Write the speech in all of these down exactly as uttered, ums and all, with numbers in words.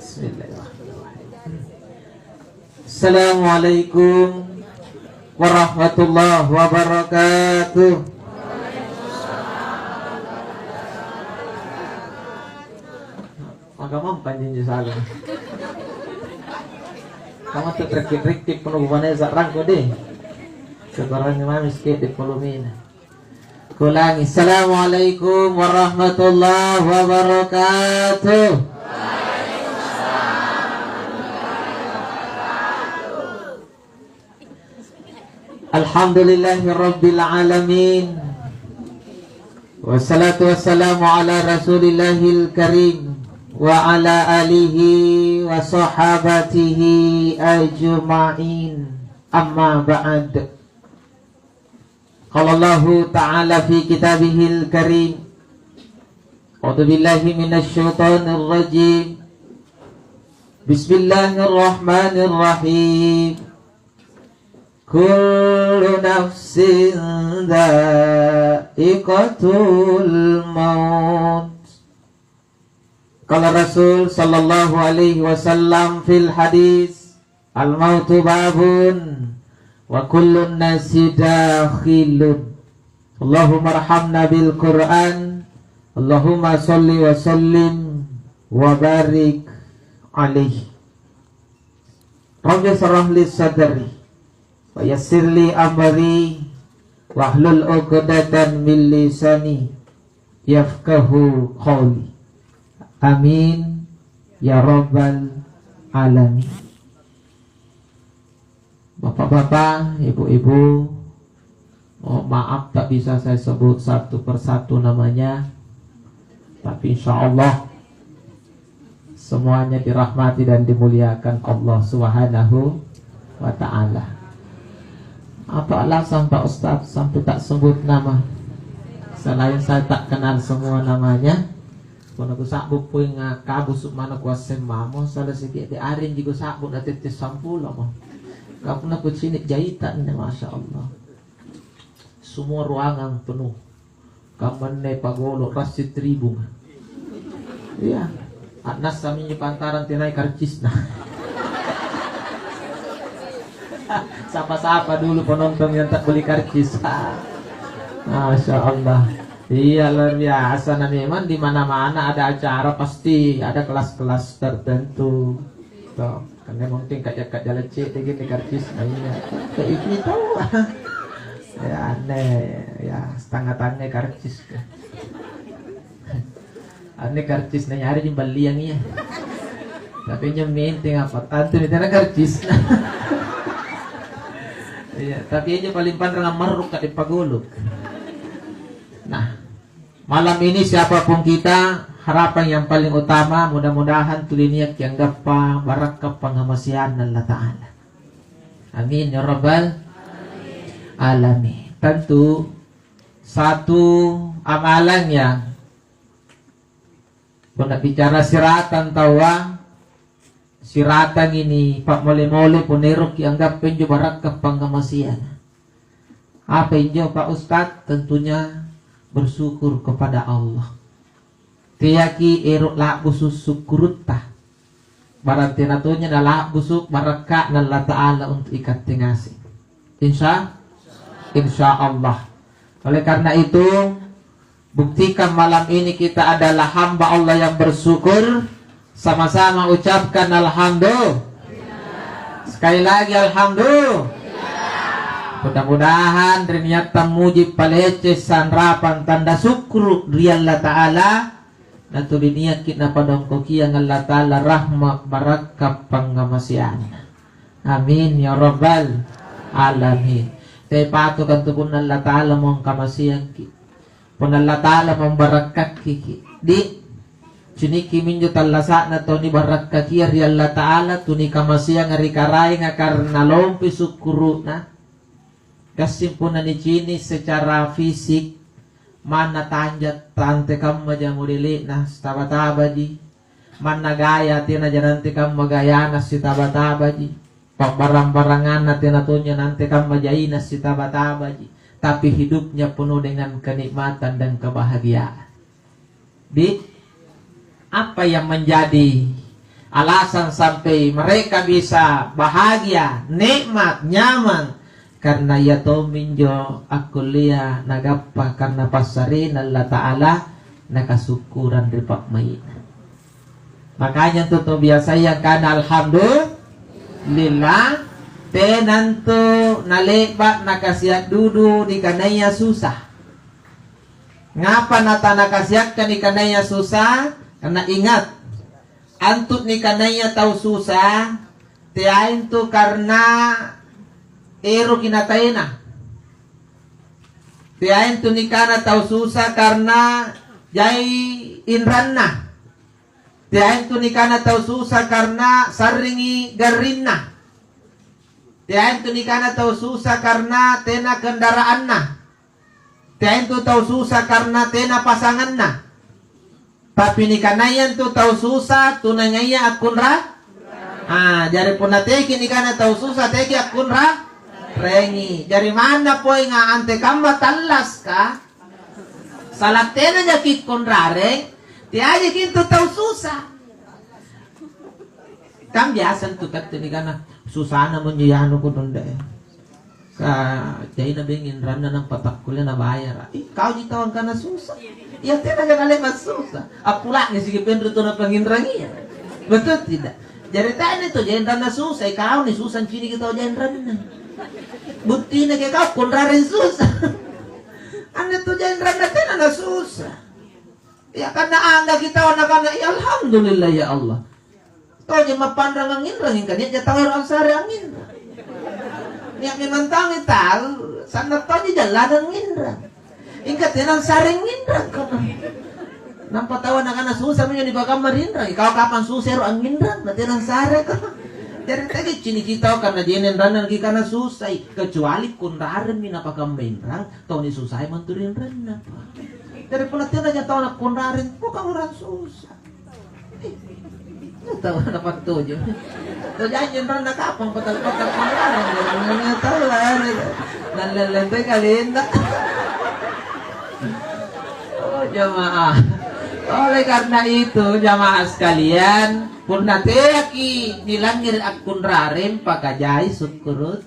Bismillahirrahmanirrahim. Assalamualaikum warahmatullahi wabarakatuh. Maka mampan jinjo sagung. Kamu tuh trekki-trekki penuh bukannya sarangku deh. Sekarang mami sikit di polomina. Kulangi. Assalamualaikum warahmatullahi wabarakatuh. Alhamdulillahirabbil alamin. Wassalatu wassalamu ala Rasulillahil karim wa ala alihi wa sahabatihi ajma'in. Amma ba'd. Qala Allahu ta'ala fi kitabihil karim. A'udzu billahi minasy syaithanir rajim. Bismillahirrahmanirrahim. Kullu nafsin dha'iqatul maut. Qala Rasul sallallahu alaihi wasallam fil hadis, "Al-mautu babun wa kullun nasi dakhilun." Allahumma arhamna bil Qur'an. Allahumma shalli wa sallim wa barik alaihi. Rabbi shrah li sadri wa yassir li amri wahlul 'uqdatan min lisani yafqahu qauli. Amin ya rabbal alamin. Bapak-bapak, ibu-ibu, oh, maaf tak bisa saya sebut satu persatu namanya, tapi insya Allah semuanya dirahmati dan dimuliakan Allah Subhanahu wa Ta'ala. Apa alasan Pak Ustadz sampai tak sebut nama? Selain saya tak kenal semua namanya, punna kusa'bu poeng kabusu' manna kuasseng mamo, sala sike'de' arinji kusa'bu na tette' sampulomo. Ka punna kucini' jaita anne, masya Allah. Semua ruangan penuh. Kammanne pagolo' rassi tribung. Iya. A'nassa minjo pantarang tenai karcisna. Sapa-sapa dulu penonton yang tak beli karcis. Masya Allah. Iya, luar biasa. Nah, memang di mana-mana ada acara pasti ada kelas-kelas tertentu. Toh, karena mungkin kajak-kajak lecet deh gini karcis. Nah, iya. Kayak itu tahu. Ya, aneh. Ya, setengah-tengah karcis. Anne karcisna nyari jimballiang iya. Tapi injo menteng apa? Tantu ni tena karcis. Iya, tapi injo paling panrang ammarrukka di pagolo'. Nah, malam ini siapapun kita, harapan yang paling utama mudah-mudahan tuli niakki anggappa barakka' pangngamaseanna Allata'ala. Amin ya rabbal alamin. Tentu satu amalan yang Punna bicara siratang taua, siratangi ni pa'mole-mole punna eroki anggappa injo barakka' pangngamaseanga. Apa injo, Pak Ustadz? Tentunya bersyukur kepada Allah. Teaki ero' la'busu' sukkurutta. Barang tena tonja nala'busu' barakka'na Allata'ala untu' ikatte ngaseng. Insya, insya Allah. Oleh karena itu, buktikan malam ini kita adalah hamba Allah yang bersyukur. Sama-sama ucapkan alhamdulillah. Sekali lagi alhamdulillah. Mudah-mudahan ri niatta muji palece sanrapang tanda sukkuru' ri Allata'ala, natuli niakki napadongkokiang Allata'ala rahma' barakka' pangngamaseanna. Amin ya rabbal alamin. Te patukan tu punna Allata'ala mo angkamaseangki. Punna Allata'ala mo ambarakkakki ki. Di, cinikki minjo tallasa'na tau nibarakkakia ri Allata'ala, tu nikamaseanga ri Karaenga karena lompi sukkuru'na. Gassing punna nicini' secara fisik, manna tanja' tantekammaja modele'na, sitaba-tabaji. Manna gaya tenaja nantekamma gayana, sitaba-tabaji. Pabbarang-baranganna tena tonja nantekamma jaina, sitaba-tabaji. Tapi hidupnya penuh dengan kenikmatan dan kebahagiaan. Di, apa yang menjadi Alasan sampai mereka bisa bahagia, nikmat, nyaman, karena ia tomminjo akkullea nagappa karena passarena Allata'ala, nakasukkurang ri pa'mai'na. Makanya antu tau biasaya kana alhamdulillah, tenantu nale'ba' nakasia' dudu nikanaya susah. Ngapa natanakasiakka nikanaya susah? Karena ingat, antu nikanaya tau susah, teaintu karena eroki nataena. Teaintu nikana tau susah karena jai inranna. Teaintu nikana tau susah karena sarringi garrinna. Teaintu nikana tau susah karena tena kendaraanna. Teaintu tau susah karena tena pasanganna. Tapi nikanaya antu tau susah, tunangaya akkunra-, ah, jari punna teki nikana tau susah, teki akkunra-, rengi. Jari manna poenga antekamma tallaska? Sala tena jaki kunrareng, teajaki antu tau susah. Kan biasa antu katte nikana, "Susana monjo anu kodong de." Ka jaina beng inranna nampa takkulle nabayara. Ih, kauji tau angkana susah. Iya tena kan ale massusah. Appula'ni siki penru tuna panginrangia. Betul tidak? Jari tena tu jainranna susah, ikauni susah ciniki tau jainranna. Buttina ke kau kunrareng susah. Anne tu jainranna tena na susah. Ya karena angga kita nakana, "Ya alhamdulillah ya Allah." Tojeng mappanrang anginrang, ingka nia'ja tau ero' ansare anginrang. Nia' memang tau tau, sanna' tojeng jallanang anginrang. Ingka tena ansare anginrang. Nampa tau nakana susah minjo nipakamma ri inrang. Ikau kapang susah ero' anginrang, na tena ansareko. Jari tegi ciniki tau karena jene inranna nakikana susai, kecuali kunraremmi napakamma inrang, tau nisusai mantu ri inranna. Jari punna tenaja tau nakkunrareng, bukan orang susah. Tau na pattuju. Tau janji ranna kapang patang-patang pangarang, jangan tau lah. Nallellente kalinda. Oh, jamaah. Oleh karena itu, jamaah sekalian, punna teaki nilangngere' akkunrareng, pakajai sukkurut.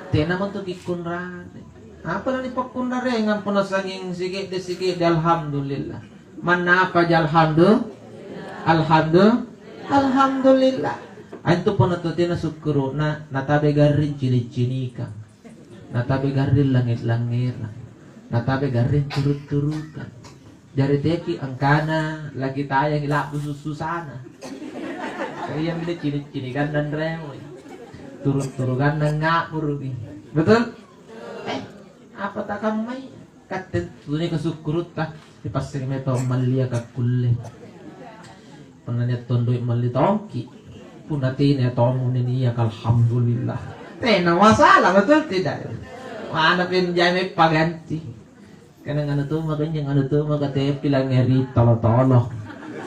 Tena montu kikkunrareng. Apa nanipakkunrarengang punna sanging sike'de'-sike'de', alhamdulillah. Manna apaja alhamdu-, alhamdu-, alhamdulillah. Antu punna tena sukkuru'na, natabe garring cini'-cinikang. Natabe garring langnge-langngerang. Natabe garring turu'-turukang. Jari teki angkana laki tayangi la'bu susana. Ka iami cini'-cinikanna anremoi. Turu'-turukanna nga'muruki. Betul? Eh, apa takammai? Katte tuni kasukkurutta, ripassengi mae tau mallia kakkulle. Punna nia' tong doi' malli tongki. Punna tena tommo nia', alhamdulillah. Tena masalah, betul tidak? Mana pun jai paganti. Kadang anu tu maka injo anu tu maka te pilangngeri tolo-tolo.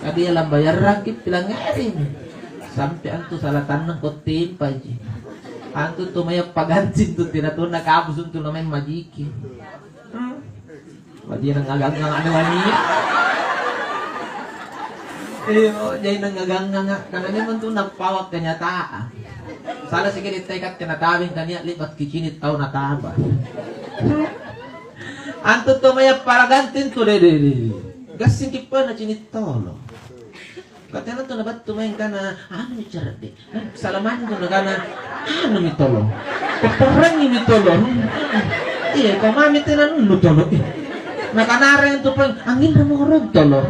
Kadi lambayarrangki pilangngeri. Sampai antu salah tannang ko timpaji. Antu tu maya paganti tu tena tonna kabu suntu nameng majiki. Hmm. Baji nangagang-ngagang anu wania. Iyo, jai nangagang-ngagang. Karena memang tu napawa kenyataan. Salah sikit ditekad kena tawing kania libat kicini tau nataba. Antu to maya paraganti tu de de de. Gassing kipana cini tolo. Katena tu nabattu maeng kana, "Anu mi ceredde." Salamanjo nakana, "Anu mi tolo. Peperrangi mi tolo." Iya, kau mami tena nunnu tolo. Ih. Nakanareng tu peng, "Anginra mo rong tolo.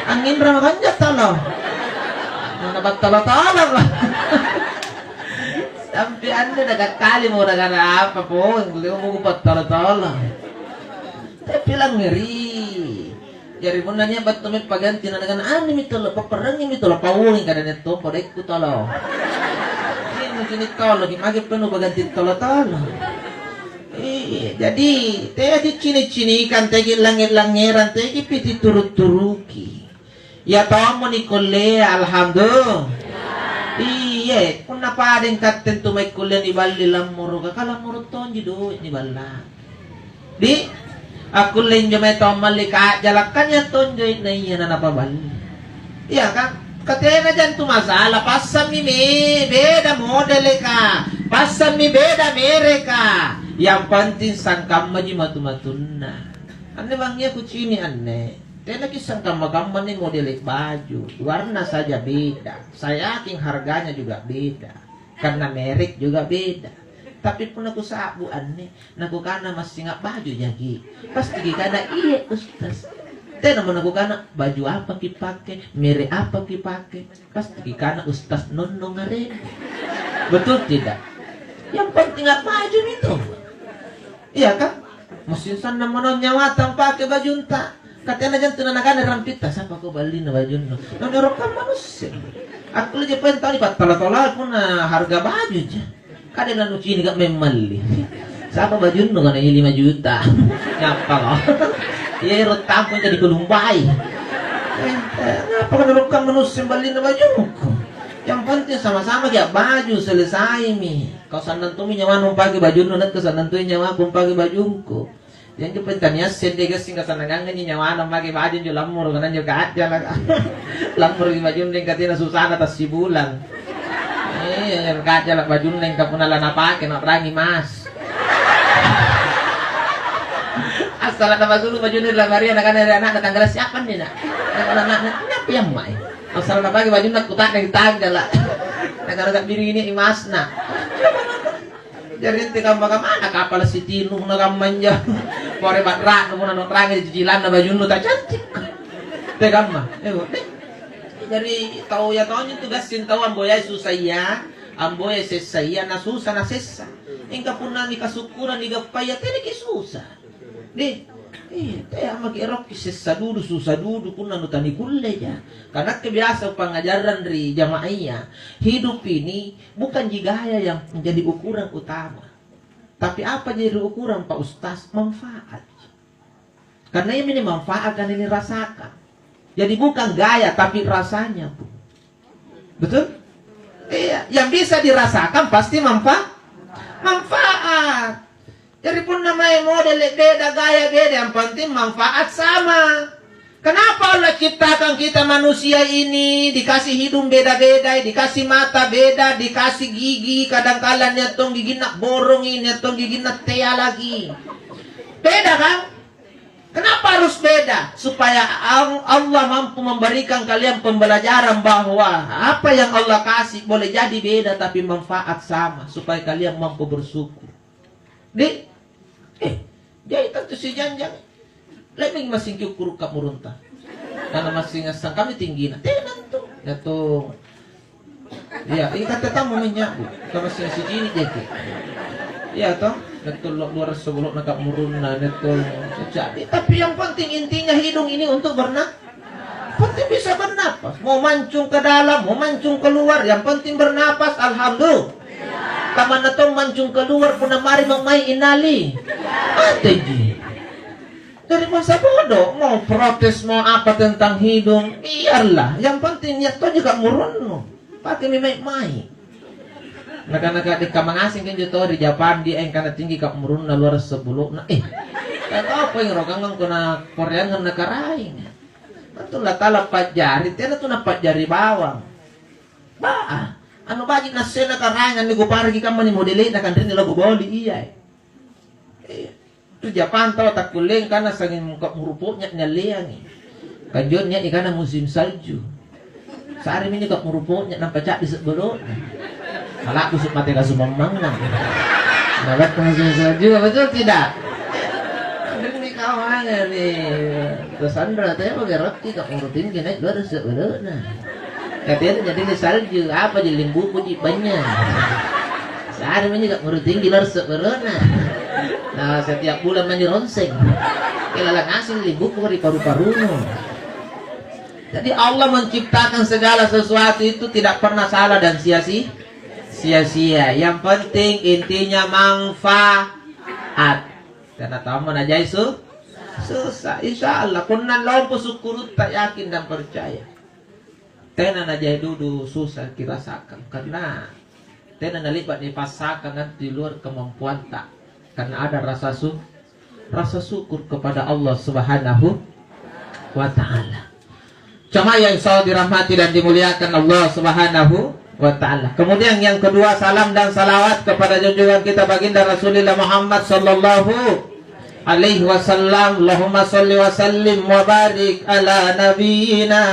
Anginra mo kanja tolo." Mana battolo-tolo. Sampai ande nakakkali mo nakana apa pong, leo mo battolo-tolo. Tapi langngeri. Jari punna nia' battu mae paganti na nakana, "Anu mi tolo, papparangi mi tolo, pauangi kada nia' tompo daikku tolo." Iya, mungkin tolo, ki mage penu paganti tolo-tolo. Iya, jadi teaki cini-cinikang, teaki langnge-langngerang, teaki piti turu-turuki. Iya tommo nikullea, alhamdulillah. Iya, punna padeng katte tu mae kullea niballi lammoroka, ka lammoro tonji doe' niballa. Di, akkulle injo mae tau malli ka'jalakka nia' tonjo na iya na napaballi. Iya, kan? Ka tena jantu masalah, passammi me-, beda modeleka, passammi beda mereka. Yang penting sangkammaji matu-matunna. Anne bangngia kucini' anne, tena kissang kamma-kamma anne modele' baju, warna saja beda. Saya yakin harganya juga beda. Karena merek juga beda. Tapi punna kusa'bu anne, nakukana massing a'baju jaki'. Pasti kikana, "Iya, Ustaz." Tenamo nakukana, "Baju apa kipake? Merek apa kipake?" Pasti kikana, "Ustaz Nonnong areng." Betul tidak? Yang penting a'bajumi to. Iya kan? Massing sannang manaung nyawata ampake bajunta. Ka tena jantu nanakana rampitta, "Sapa ko ballina bajunnu?" Nonyorokang manusia. Akkulleki poeng tau nipattala-tala punna harga baju ja. Kade nanucinika memmalli. "Sapa bajunnu?" Kana, "Iya, lima juta." Ngapa ko? Iya, ero tampung jadi kelumbai. Eh, eh, ngapa ko narokkang manusia ballina bajungku? Yang penting sama-sama kia baju, selesaimi. Kau sannang tommi nyawana umpake bajunnu, nakke sannang tommi nyawaku umpake bajungku. Ianjo pentaniasseng de gassing kasannanganganji nyawana make baju anjo lammoro, kana anjo ka'jalaka. Lammoroki bajunna engka tena susana tassibulang. Iya, ka'jala bajunna engka punna lanapake, narangi mas. Assala napasulu bajunna ri lamaria, nakana ri ana'na, "Tanggala siapa anne, Nak?" Nakana ana'na, "Nyapi ammai." Assala napake bajunna kuta'nang tanggala. Nakana, "Sa'biriki nia' imasna." Jari intu kamma-kammana kapala' sitinuna kamma anjo. Pore ba'ra'nu punna nonrangi cicilanna bajunnu tacantikko. Te kamma. Eh, deh. Jari tau iya tonji tu gassing tau amboyai susaya, amboyai sessaya, nasusa nasessa. Mingka punna nikasukkurang nigappaya tenaki susa. Deh, eh, tea maki erokki sessa dudu, susa dudu, punna nutanikulleja. Ka nakke biasa pangngajarrang ri jama'aya, hidup ini bukanji gaya yang menjadi ukuran utama. Tapi apa jadi ukuran, Pak Ustaz? Manfaat. Karena ini manfaat kan ini rasakan. Jadi bukan gaya, tapi rasanya, Bu. Betul? Iya, yang bisa dirasakan pasti manfa-, manfaat. Jari punna mae modele' beda, gaya beda, yang penting manfaat sama. Kenapa Allah ciptakan kita manusia ini dikasih hidung beda-beda, dikasih mata beda, dikasih gigi, kadangkala nia' tong giginna borongi, nia' tong giginna tea lagi. Beda kan? Kenapa harus beda? Supaya Al-, Allah mampu memberikan kalian pembelajaran bahwa apa yang Allah kasih boleh jadi beda tapi manfaat sama, supaya kalian mampu bersyukur. Di, eh, jadi tentu sijanjang. Le'baki massing kiukkuru' ka'murunta. Karena massing assangkammi tinggina. Tena antu. Iya, iya, kata tamu menyambut. Kamassing sicini' jaki. Iya, toh? Betul, lo-, luar sebelumna ka'murunna, betul. Jadi, tapi yang penting intinya hidung ini untuk berna-, penting bisa bernapas. Mau mancung ke dalam, mau mancung keluar, yang penting bernapas, alhamdulillah. Kamanna tong mancung keluar, punna mari mau mai inali. Mateji. Dari masa bodoh, mau protes, mau apa tentang hidung, biarlah. Yang penting niat to juga murunnu. Pakemi mai-mai. Naka-naka di kamangaseng injo to ri Japang, dia yang kana tinggi ka'murunna luar sebelumna. Eh, kata apa yang rokangang kona koreangan na karaeng. Betul lah tala pajari, tena tu napajari bawang. Baa, anu baji' nassena karaeng anne kupareki kamma ni modele'na kanrinni lagu boli iya. Iya. Ri Japang tau takkulleang kana sanging ka'muru po'nya nyalleangi. Kanjo nia' nikana musim salju. Sa'rimi injo ka'muru po'nya nampa ca'di sebbelo'na. Mala'busu' mate kasumammangang. Nabattu musim salju, betul tidak? Rinni kau mange ri Tasandra teo gerokki ka'muru tinggi nai' luar sebbelo'na. Katena jadi salju, apa je limbuku ji bannya. Sehari menyi ka'muru tinggi luar sebbelo'na. Nah, setiap bulan mani ronseng. Kelala ngaseng limbuku ri paru-parunu. Jadi Allah menciptakan segala sesuatu itu tidak pernah salah dan sia-si-, sia-sia. Yang penting intinya manfaat. Karena tamu najai su-, susah. Insya Allah, punna lompo sukkurutta yakin dan percaya. Tena najai dudu susah kirasakan, karena tena nali'ba' nipassakang antu di luar kemampuanta, karena ada rasa su-, rasa syukur kepada Allah Subhanahu wa Ta'ala. Jamaah yang selalu dirahmati dan dimuliakan Allah Subhanahu wa Ta'ala. Kemudian yang kedua, salam dan salawat kepada junjungan kita Baginda Rasulullah Muhammad sallallahu alaihi wasallam. Allahumma salli wa sallim wa barik ala nabiyyina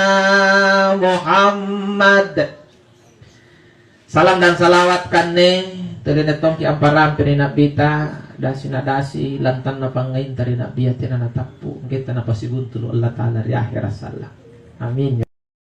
Muhammad. Salam dan salawat kanne tuli tongki amparang ri Na'bita, dasi na dasi, lantanna pangngainta ri Na'bia tena natappu, engkaita napasibuntulu Allata'ala ri ahera sallang. Amin.